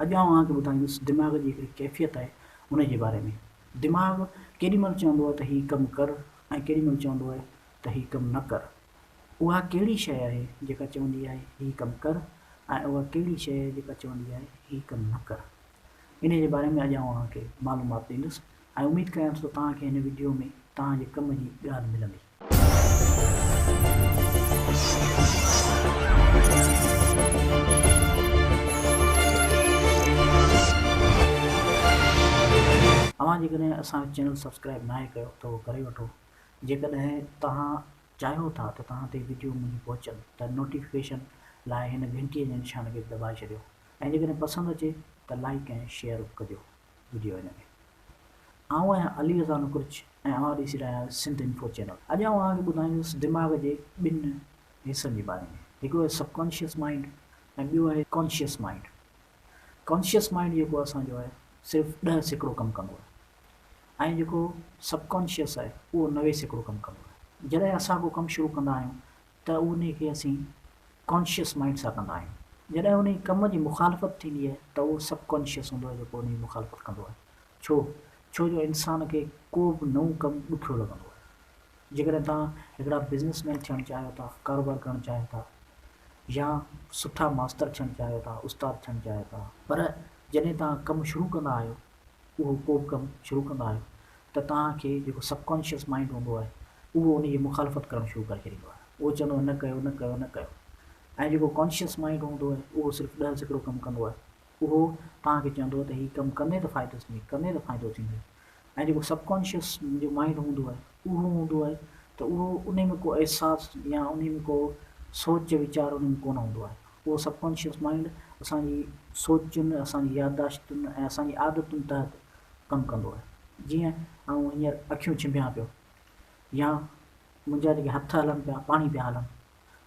اڄ آئون اوهان کي ٻڌائيندس دماغ جي هڪڙي ڪيفيت آهي ان جي باري ۾. دماغ ڪيڏي مهل چوندو آهي ته هي ڪم ڪر ۽ ڪيڏي مهل چوندو آهي ته هي ڪم نه ڪر. اها ڪهڙي شيء آهي جيڪا چوندي آهي هي ڪم ڪر ۽ اها ڪهڙي شيء آهي جيڪا چوندي آهي هي ڪم نه ڪر. انهي جي باري ۾ اڄ آئون اوهان کي معلومات ڏيندس ۽ اميد ڪريان ٿو ته توهان کي هن وڊيو ۾ توهان جي ڪم جي ڳالهه ملندي. اوهان جيڪڏهن اسان جو چينل سبسڪرائب ناهي ڪيو ته اهو ڪري وٺو. جيڪڏهن توهان چاهيو ٿا ته توهان تائين وڊيو منهنجي پهچن ته نوٽيفڪيشن لاء هن گهنٽي جي نشان کي به دٻائي ڇڏيو ۽ جيڪڏهن پسند اچي ته لائيڪ ۽ شيئر به ڪجو وڊيو هن ۾. آئون آهيان علي رضا نقرچ ۽ اوهان ڏسي رهيا آهيو سنڌ انفو چينل. اڄ آئون اوهان کي ٻڌائيندس دماغ جي ٻن حصن جي باري ۾. هڪڙو آهي سب ڪانشس مائنڊ ۽ ٻيو آهي ڪانشس مائنڊ. ڪانشس مائنڊ جيڪو اسان جو آهي صرف 10% ڪم ڪندو آهي. ۽ جيڪو سب ڪانشس آهي اهو 90% ڪم ڪندو آهي. جڏهن اسان ڪو ڪم شروع ڪندا آهيون ته انهي کي اسين ڪانشس مائنڊ سان ڪندا آهيون. جڏهن انهي ڪم جي مخالفت ٿيندي آهي ته اهو سب ڪانشس هوندو آهي جيڪو انهي جي مخالفت ڪندو آهي. ڇو؟ ڇو جو انسان کي ڪو به نئون ڪم ڏکيو لڳندو آهي. جيڪڏهن توهان هڪڙا بزنس مين ٿيڻ چاهيو ٿا، ڪاروبار ڪرڻ چاهيو ٿا يا سٺا ماستر ٿيڻ چاهيو ٿا، استاد ٿيڻ چاهيو ٿا پر جڏهن توهان ڪم شروع ڪندا آهيو اهو ڪو به ڪم شروع ڪندا آهيو ته توهان کي جيڪو سب ڪانشس مائنڊ هوندو آهي اهو ان جي مخالفت ڪرڻ شروع ڪري ڇڏيندو آهي اهو چوندو آهي نه ڪيو نه ڪيو نه ڪيو ۽ جيڪو ڪانشس مائنڊ هوندو آهي اهو صرف 10% ڪم ڪندو آهي اهو توهان کي چوندو آهي ته هي ڪم ڪندين ته فائدو ٿيندي ڪندين ته فائدو ٿيندي ۽ جيڪو سب ڪانشس جو مائنڊ هوندو آهي اهو هوندو آهي ته اهو ان ۾ ڪو احساس يا ان ۾ ڪو سوچ ويچار ان ۾ ڪونه هوندو آهي اهو سب ڪانشس مائنڊ اسان جي سوچن، اسان جي يادداشتن ۽ اسان جي عادتن تحت ڪم ڪندو آهي. جيئن آئون هينئر اکيون ڇنڀيان پيو يا منهنجا جيڪي هٿ هلن پيا پاڻي پيا هلن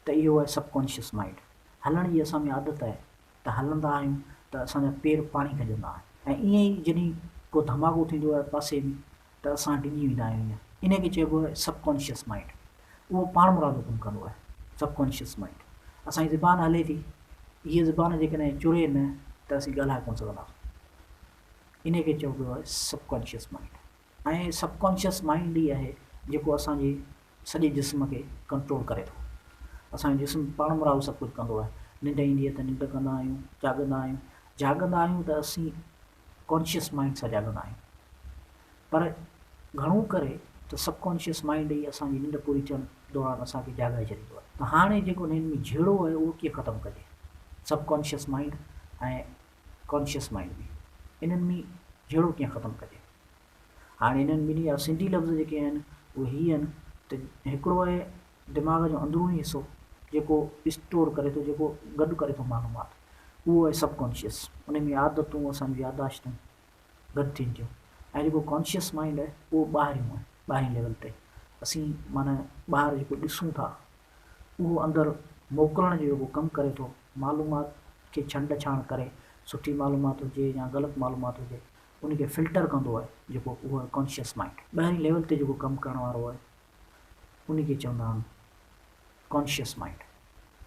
ته اهو آهي سب ڪانشس مائنڊ. هلڻ جي اسان ۾ عادت آهي ته هلندا آهيون ته اسان جا پير پاڻي کڄندا آهن ۽ ائين ئي جڏهن ڪو ڌماڪو ٿيندو آهي پاسي ۾ ته اسان ڊڄي ويندا آهيون ائين. انهي کي چئبو آهي سب ڪانشس مائنڊ. اهو پاڻمرادو ڪم ڪندو آهي. Sub conscious mind. اسان جي زبان هلي ٿي. هيء زبان جيڪڏهن چري نه ته اسين ڳالهائي ڪونه سگهنداسون. انهي کي چئبو آهي sub conscious mind. ۽ Sub conscious mind ئي آهي جيڪو اسان جي سڄي جسم کي ڪنٽرول ڪري ٿو. اسان جو جسم پاڻمرادو سڀ ڪجهه ڪندو آهي. ننڊ ايندي آهي ته ننڊ ڪندا آهيون، جاڳندا آهيون. جاڳندا آهيون ته اسين ڪانشس مائنڊ سان جاڳندا آهيون پر گهڻو ڪري ته سب ڪانشس مائنڊ ئي اسان جي ننڊ پوري ٿيڻ دوران اسان کي جاڳائي ڇڏيندو آهي ته هاڻي جيڪو هن ۾ جهيڙو آهي اهو ڪيئن ختم ڪجي sub conscious mind ۽ conscious mind ۾ انهن ۾ جهيڙو ڪيئن ختم ڪجي هاڻي انهن ٻنهي جا سنڌي لفظ جيڪي آهن اهي هي آهن ته هڪڙو آهي دماغ جو اندروني حصو جيڪو اسٽور ڪري ٿو جيڪو گڏ ڪري ٿو معلومات اهو آهي سب ڪانشس ان ۾ عادتون اسان جون ياداشتون گڏ ٿين ٿيون ۽ جيڪو ڪانشس مائنڊ آهي اهو ٻاهريون آهي ٻاهرين ليول تي اسين معنيٰ ٻاهر جيڪو ڏسون ٿا اهو اندر موڪلڻ جو جيڪو ڪم ڪري ٿو معلومات کي ڇنڊ ڇاڻ ڪري سٺي معلومات هجي يا غلط معلومات هجي ان کي فلٽر ڪندو آهي جيڪو اهو آهي ڪانشس مائنڊ ٻاهرين ليول تي جيڪو ڪم ڪرڻ وارو آهي ان کي چوندا آهن ڪانشس مائنڊ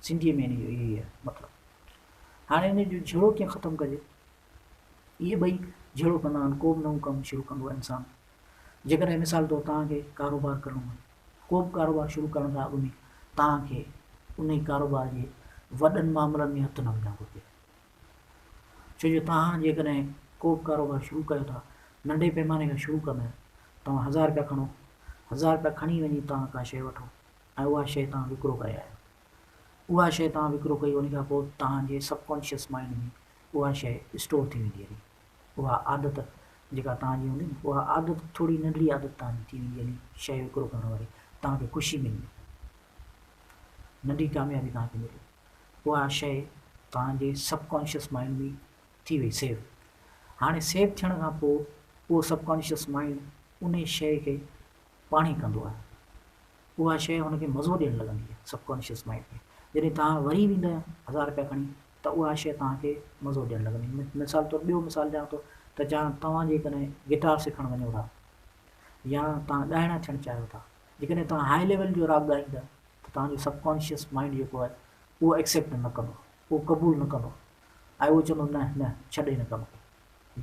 سنڌيء ۾ ان جو اهو ئي آهي مطلب. هاڻي ان جو جهيڙو ڪيئن ختم ڪجي؟ اهي ٻئي جهيڙو ڪندا آهن، ڪو به نئون ڪم شروع ڪندو آهي انسان. جيڪڏهن مثال طور توهان کي ڪاروبار ڪرڻو آهي، ڪو به ڪاروبار شروع ڪرڻ کان اڳ ۾ توهان کي انهي ڪاروبار جي وڏن معاملن ۾ هٿ نه وجهڻ گهرجي. ڇو جو توهان جيڪڏهن ڪو به ڪاروبار شروع ڪيو ٿا، ننڍي پيماني کان شروع ڪندا آهيو، توهان هزار رپيا کڻو، هزار رپيا کڻي وڃي توهان ڪا شيء وٺو ۽ اها شيء توهان وڪرو ڪري آيو. اها شيء توهان وڪرو ڪئي ان کان پوء توهان جي سب ڪانشس مائنڊ ۾ اها شيء اسٽور ٿي ويندي هلي. اها عادت جيڪا توهان جي هوندي نه اها عادت ٿوري ننڍڙي عادت توهان جي ٿي ويندي هلي شيء وڪرو ڪرڻ واري توهان کي خوشي ملندي. ننڍي ڪاميابي توهان کي ملي. اها شيء توهان جي سب ڪانشس مائنڊ ۾ ٿي وئي سيو. هاڻي سيو ٿيڻ کان پوء اهو سب ڪانشس مائنڊ انهي شيء کي پاڻهي ڪندو آهي. اها شيء هن کي مزو ڏيڻ لڳندي آهي سب ڪانشس مائنڊ کي. جڏهن توهان وري ويندا هزار رپيا کڻي ته اها شيء توهان کي مزو ڏيڻ لڳندي. مثال طور ٻيو مثال ڏيان ٿو ته توهان جيڪڏهن گٽار سکڻ وڃو ٿا يا توهان ڳائڻا ٿيڻ چاهيو ٿا جيڪڏهن توهان هاء ليول جو راڳ ڳائيندا ته توهان جو سب ڪانشس مائنڊ جيڪو آهي اهو ايڪسيپٽ نه ڪندو اهو قبول نه ڪندو. ۽ اهو چوندو نه نه ڇڏ هن ڪم کي.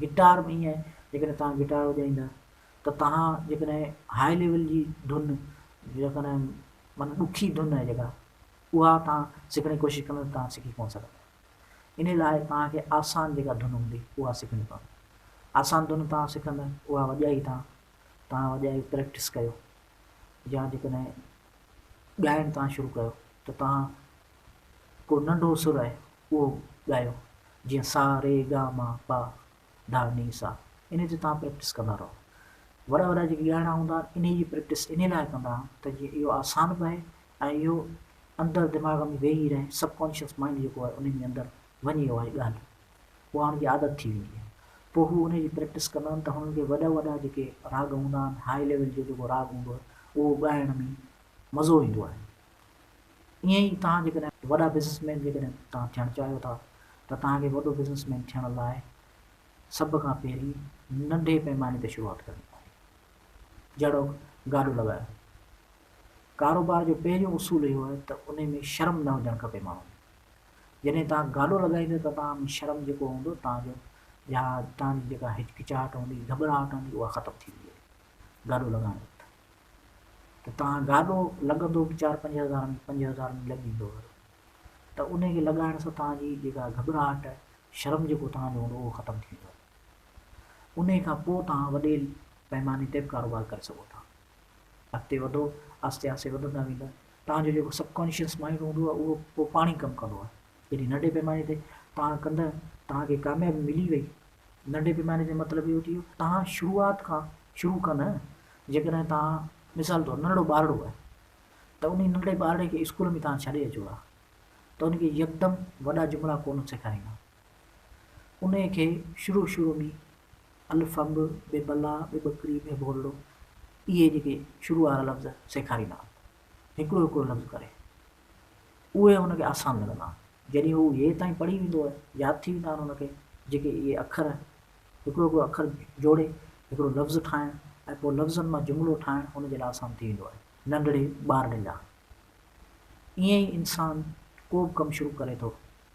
گٽار به ائين آهي جيڪڏهن توهان گٽار وڄائيندا ته توهان جيڪڏهن هاء ليول جي ڌن جيڪڏهن معنيٰ ڏکي ڌن آهي جيڪا اها توهان سکڻ جي ڪوشش ڪندا ته توهان سکي ڪونه سگهندا. ان لاء توهان کي آسان جيڪا ڌن هوندي اها سکڻي پوندي. آسان ڌن توهان سکندا اها وڄائي توهان توهان وڄائي پريڪٽس ڪيو يا جيڪڏهن ڳائڻ توهان شروع ڪيو ته توهان ڪو ننڍو سر آهي اهو ڳايو جيئن سا ري گا ما پا ڌا ني سا انهي تي توهان پريڪٽس ڪندا رهو. وڏا وڏا جيڪي ڳائڻا هوندا آهن انهي جي پريڪٽس انهي لاء ڪندا آهن ته جيئن اهو آسان به آهي ۽ اهو اندر دماغ ۾ ويهي رهي سب ڪانشس مائنڊ جيڪو آهي انهي ۾ اندر وڃي اها ڳالهه اها هن جي عادت ٿي ويندي آهي پوء هو انهي جي پريڪٽس ڪندا آهن ته هنن کي وڏا وڏا جيڪي راڳ هوندا آهن هاء ليول جو جيڪو راڳ هوندو آهي اهو ڳائڻ ۾ مزو ايندو آهي. ائين ئي توهان جيڪڏهن وڏا بزنس مين جيڪڏهن توهان ٿيڻ چاهيو ٿا ته توهان کي وڏو بزنس مين ٿيڻ لاء سڀ کان پهرين ننڍي پيماني تي شروعات ڪرڻي پوندي. جهڙوڪ گاڏو لڳايو. ڪاروبار جو پهريون اصول اهو آهي ته انهي ۾ شرم نه هجڻ کپي ماڻهو ۾. جڏهن توهان گاڏو لڳائيندو ته توهان ۾ شرم جيڪو هوندو توهان جو يا توهان جي جيڪا هچڪچاهٽ هوندي گهٻراهٽ هوندي اها ختم ٿي ويندي گاڏو لڳائڻ وقت. ته توهان گاڏو لڳندو به چار پنج هزار ۾ 5000 ۾ لڳي ويندو گاڏو ته انهي کي لڳائڻ سان توهان جي جيڪا گهٻراهٽ شرم جيڪو توهان جو هوندو اهو ختم ٿي ويندو انهي کان پوء توهان وڏي پيماني تي به ڪاروبار ڪري سگهو ٿا اڳتي وڌو آهستي آهستي وڌندا ويندا توهان جو جيڪو سب ڪانشس مائنڊ هوندو آهي اهو پوء پاڻ ئي ڪم ڪندو آهي جڏهن ننڍي پيماني تي توهان ڪندا توهان کي ڪاميابي ملي وئي ننڍي پيماني تي مطلب اهو ٿي ويو توهان شروعات کان شروع ڪندا جيڪڏهن توهان مثال طور ننڍڙو ٻارڙو آهي ته انهي ننڍڙي ٻارڙي کي اسڪول ۾ توهان ڇڏي اچو ها ته ان کي يڪدم وڏا جملا ڪونه سيکاريندا. انهي کي شروع شروع ۾ الف انب، ب بلا، ب ٻڪري، ڀ ڀولڙو اهي جيڪي شروع وارا لفظ سيکاريندا هڪڙو هڪڙو لفظ ڪري اهي هن کي آسان لڳندا. جڏهن هو هي تائين پڙهي ويندو آهي ياد ٿي ويندا آهن هن کي جيڪي اهي اکر هڪڙو هڪڙو اکر جوڙي هڪڙو لفظ ٺاهڻ ۽ پوء لفظن مان جملو ٺاهڻ هن جي لاء آسان ٿي ويندو آهي. ننڍڙي ٻارڙي لاء ائين ئي انسان ڪو به ڪم شروع ڪري ٿو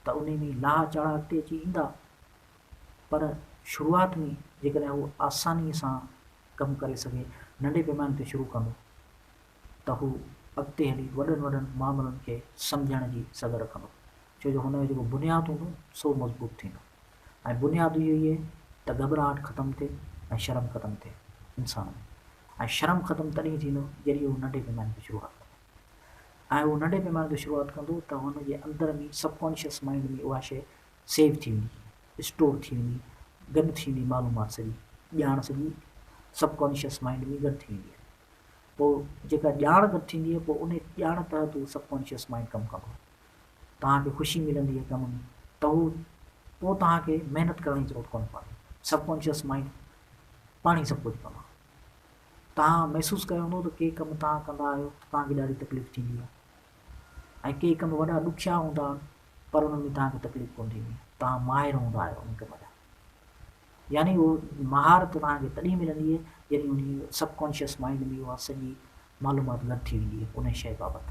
ته انهي ۾ لاها چاڙها اڳتي اچي ايندا پر شروعات ۾ جيڪڏهن هو آساني سان ڪم ڪري سگهي ننڍي پيماني تي شروع ڪندو ته هو اڳتي هلي وڏن وڏن معاملن کي سمجهڻ جي سگهه رکندو ڇو جو هن جو جيڪو بنياد هوندو سو مضبوط ٿيندو. ۽ بنياد اهو ئي آهي ته گهٻراهٽ ختم ٿئي ۽ شرم ختم ٿئي انسان ۾ ۽ شرم ختم تڏهن ٿيندو جڏهن هو ننڍي پيماني تي شروعات ڪندو ۽ هو ننڍي پيماني تي شروعات ڪندو ته هن جي اندر ۾ سب ڪانشس مائنڊ ۾ اها شيء سيو ٿي ويندي اسٽور ٿي ويندي گڏ ٿي ويندي معلومات سڄي ڄاڻ سڄي سب ڪانشس مائنڊ ۾ گڏ ٿي ويندي آهي پوء جيڪا ڄاڻ گڏ ٿيندي آهي پوء ان ڄاڻ تحت هو سب ڪانشس مائنڊ ڪم ڪندو آهي توهان کي خوشي ملندي آهي ڪم ۾ ته هو پوء توهان کي محنت ڪرڻ جي ضرورت ڪونه پوندي سب ڪانشس مائنڊ پاڻ ئي سڀ ڪجهه ڪندو آهي توهان محسوس ڪيو هوندو ته ڪي ڪم توهان ڪندا آهيو ته توهان کي ڏاڍي تڪليف ٿيندي آهي ۽ ڪي ڪم وڏا ڏکيا هوندا آهن پر انهن ۾ توهان کي تڪليف ڪونه ٿيندي آهي توهان ماهر هوندا آهيو ان ڪم جا يعني اهو مهارت توهان کي تڏهن ملندي آهي جڏهن ان سب ڪانشس مائنڊ ۾ اها سڄي معلومات گڏ ٿي ويندي آهي ان شيء بابت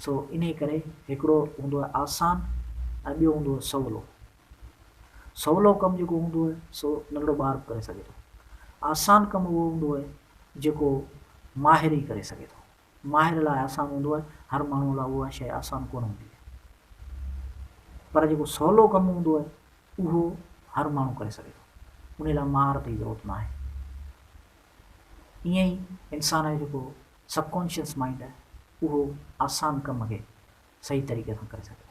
سو انهيء ڪري هڪڙو هوندو آهي آسان ۽ ٻيو هوندو آهي سولو. سولو ڪم جيڪو هوندو آهي سو ننڍڙو ٻار به ڪري سگهي ٿو. آسان ڪم اهو هوندو آهي جيڪو ماهر ئي ڪري سگهي ٿو. ماهر لاء آسان هوندو آهي، هر ماڻهوء لاء اها شيء آسان ڪونه هوندي آهي. پر جيڪو سولو ڪم هوندو آهي اهو هر ماڻهو ڪري سگهي ٿو. انهيء لاء مهارت جي ضرورت ناهي. ائين ئي انسان جو جيڪو سب ڪانشس مائنڊ آهي اهو آسان ڪم کي صحيح طريقي سان ڪري سگهي ٿو.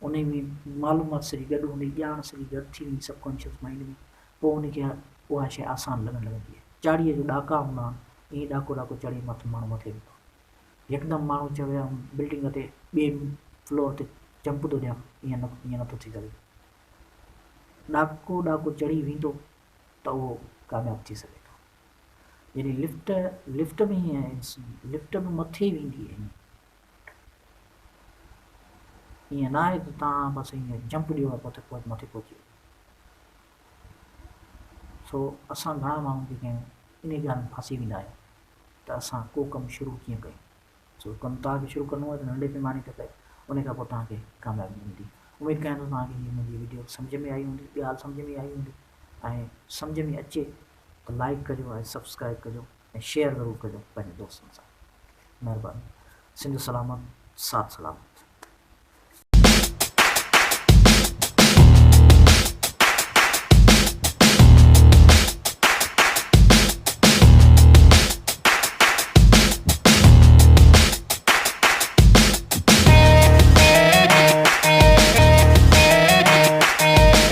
انهي ۾ معلومات سڄي گڏ هوندي، ڄاڻ سڄي گڏ ٿي ويندي سب ڪانشس مائنڊ ۾ پوء ان کي اها شيء آسان لڳڻ لڳندي آهي. چاڙهيء جو ڏاڪا هوندا آهن، ائين ڏاڪو ڏاڪو چڙهي مٿي ماڻهو مٿي ويندو آهي. يڪدم ماڻهو چوي آئون بلڊنگ تي ٻئي فلور تي جمپ ٿو ڏيان، ائين نه ائين نٿو ٿي سگهي. ڏاڪو ڏاڪو چڙهي ويندو ته اهو ڪامياب ٿي سگهي ٿو. يعني لفٽ لفٽ به ائين آهي لفٽ به مٿي ويندي آهي ائين نه آهي ته توهان بس ائين جمپ ڏيو ۽ پوء مٿي پهچي وڃو. سو اسان گهڻا ماڻهو جيڪي آهيون انهي ڳالهه ۾ ڦاسي ويندا آهيون ته اسان ڪو ڪم شروع ڪيئن ڪيون. سو ڪم توهان کي شروع ڪرڻو آهي ته ننڍي پيماني تي ڪيو ان کان پوء توهان کي ڪاميابي ملندي. اميد ڪيان ٿو توهان کي هي منهنجي وڊيو سمجهه ۾ آئي هوندي، ڳالهه سمجهه ۾ آئي هوندي ۽ سمجهه ۾ اچي ته لائيڪ ڪجو ۽ سبسڪرائيب ڪجو ۽ شيئر ضرور ڪجو پنهنجي دوستن سان. مهرباني. سنڌ سلامت ساٿ سلامت.